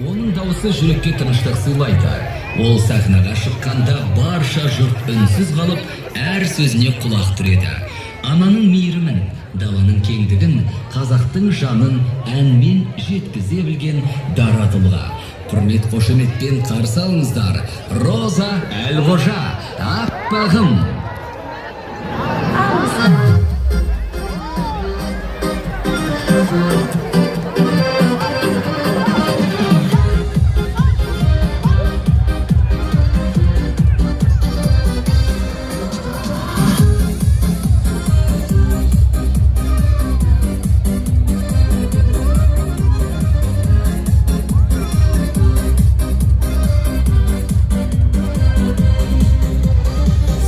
Оның дауысы жүрекке тыныштық сыйлайды. Ол сахнаға шыққанда барша жұрт үнсіз қалып, әр сөзіне құлақ түреді. Ананың мейірімін, даланың кеңдігін, қазақтың жанын әнмен жеткізе білген дара тұлға. Құрмет қошеметпен қарсы алыңыздар. Роза Әлқожа, аппағым.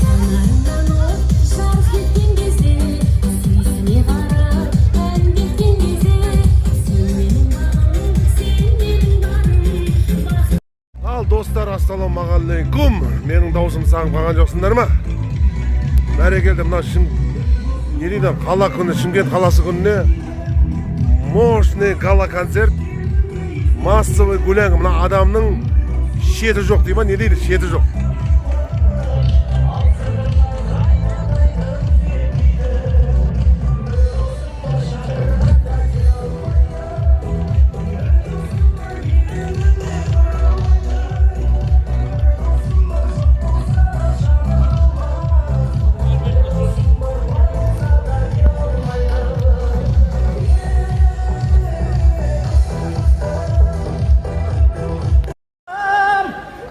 Жанарыңнан от жарқ еткен кезде, сүйсіне қарап ән кеткен кезде, сен менің бағым, сен менің барым, бақыт. Ал, достар, ассалаумағалейкум! Менің даусымды сағынып қалған жоқсыңдар ма? Бәрекелді! Мына не дейді, қала күні, Шымкент қаласы күніне мощный гала концерт, массовый гулянка. Мына адамның шеті жоқ дей ма, не дейді, шеті жоқ.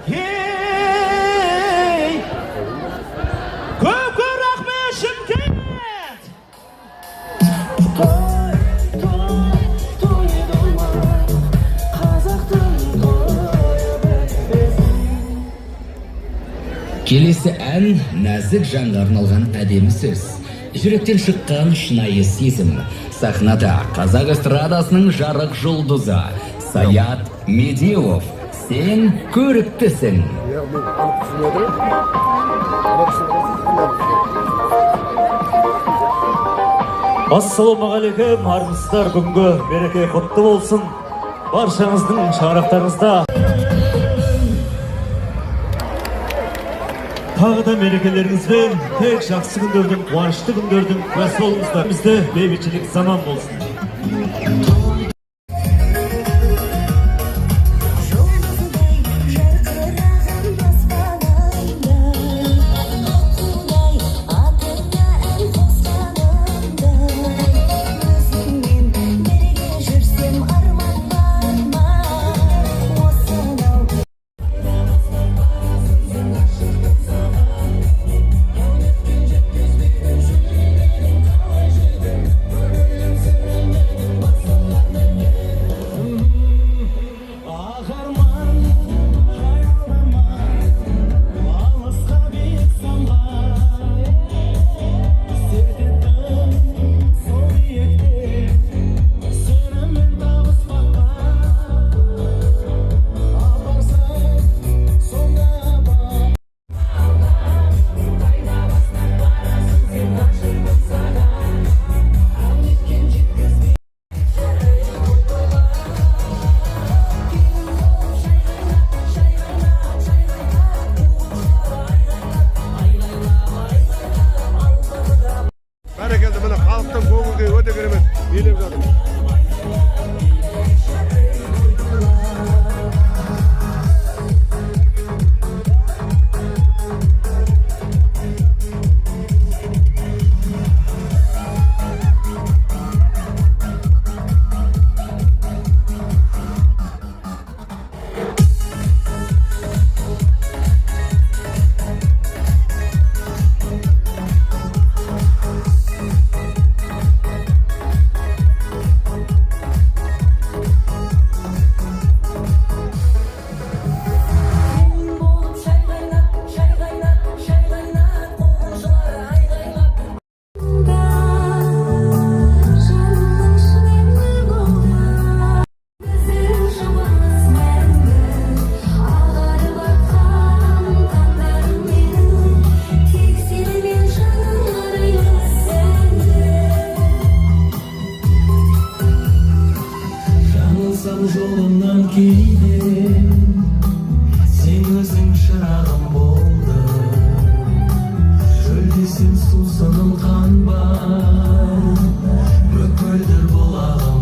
Hey! Көп көп рахмет, Шымкент! Той, той, той думан, қазақтың тойы бітпесін. Келесі ән — нәзік жанға арналған әдемі сөз. Жүректен шыққан шынайы сезім. Сахнада қазақ эстрадасының жарық жұлдызы Саят Медеуов. Сен көріктісің. Иә, мен анық түсініп отырмын. Ана кісіні қарасаңыз. Ассалаумағалейкум, армысыздар! Бүгінгі мереке құтты болсын. Баршаңыздың шаңырақтарыңызда тағы да мерекелеріңізбен, тек жақсы күндердің, қуанышты күндердің куәсі болыңыздар. Бізде бейбітшілік заман болсын. Жұлдыздай жарқыраған аспанымда, аққудай атыңа ән қосқанымдай, өзіңмен бірге жүрсем, арман бар ма осынау? Адасам жолымнан кейде, сен өзің шырағым болдың. Шөлдесем, сусыным қанбай, мөп мөлдір бұлағым.